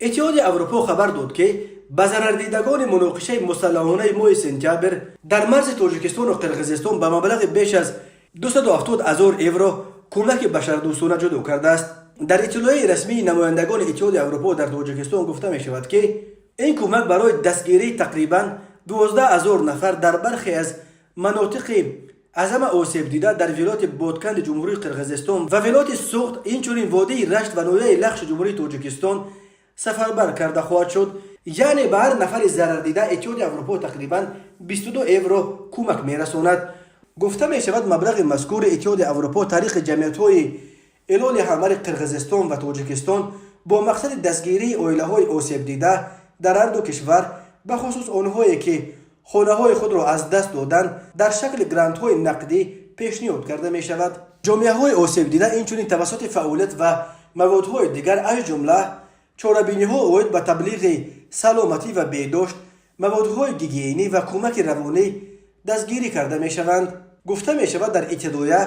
Иттиҳоди Аврупо хабар дод, ки ба зарардидагони муноқишаи мусаллаҳонаи моҳи сентябр дар марзи Тоҷикистону Қирғизистон ба маблағи беш аз 270 ҳазор евро кӯмаки башардӯстона ҷудо кардааст. Дар иттилои расмии намояндагони Иттиҳоди Аврупо дар Тоҷикистон гуфта мешавад, ки ин кӯмак барои дастгирии тақрибан 12 ҳазор нафар дар бархе аз манотиқи аз ҳама осебдида дар вилояти Ботканди Ҷумҳурии Қирғизистон ва вилояти Суғд, инчунин водии Рашт ва ноҳияи Лахши Ҷумҳурии Тоҷикистон сафарбар карда хоҳад шуд. Яъне ба ҳар нафари зарардида Иттиҳоди Аврупо тақрибан 22 евро кӯмак мерасонад. Гуфта мешавад, маблағи мазкури Иттиҳоди Аврупо тариқи ҷамъиятҳои Ҳилоли Аҳмари Қирғизистон ва Тоҷикистон бо мақсади дастгирии оилаҳои осебдида дар ҳарду кишвар, бахусус онҳое, ки хонаҳои худро аз даст доданд, дар шакли грантҳои нақдӣ пешниҳод карда мешавад. Ҷомеаҳои осебдида инчунин тавассути фаъолият ва маводҳои дигар, аз ҷумла чорабиниҳо оид ба таблиғи саломатӣ ва беҳдошт, маводҳои гигиенӣ ва кӯмаки равонӣ дастгирӣ карда мешаванд, гуфта мешавад дар иттилоя.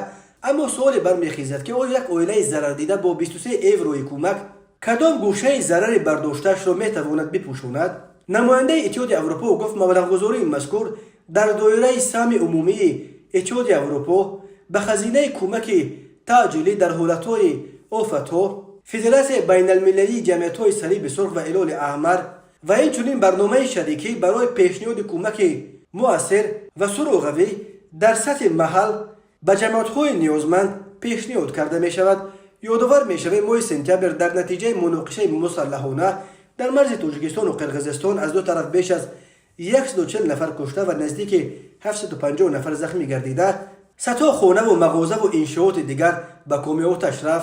Аммо суоле бармехезад, ки оё як оилаи зарардида бо 23 еврои кӯмак кадом гӯшаи зарари бардоштаашро метавонад бипӯшонад? Намояндаи Иттиҳоди Аврупо гуфт, маблағгузории мазкур дар доираи саҳми умумии Иттиҳоди Аврупо ба хазинаи кӯмаки таъҷилӣ дар ҳолатҳои офатҳо, Федератсияи байналмилалии ҷамъиятҳои Салиби Сурх ва Ҳилоли Аҳмар ва инчунин барномаи шарикӣ барои пешниҳоди кӯмаки муассир ва суроғавӣ дар сатҳи маҳал ба ҷамоатҳои ниёзманд пешниҳод карда мешавад. Ёдовар мешавем, моҳи сентябр дар натиҷаи муноқишаи мусаллаҳона дар марзи Тоҷикистону Қирғизистон аз ду тараф беш аз 140 нафар кушта ва наздики 750 нафар захмӣ гардида, садҳо хонаву мағозаву иншооти дигар ба коми оташ рафт.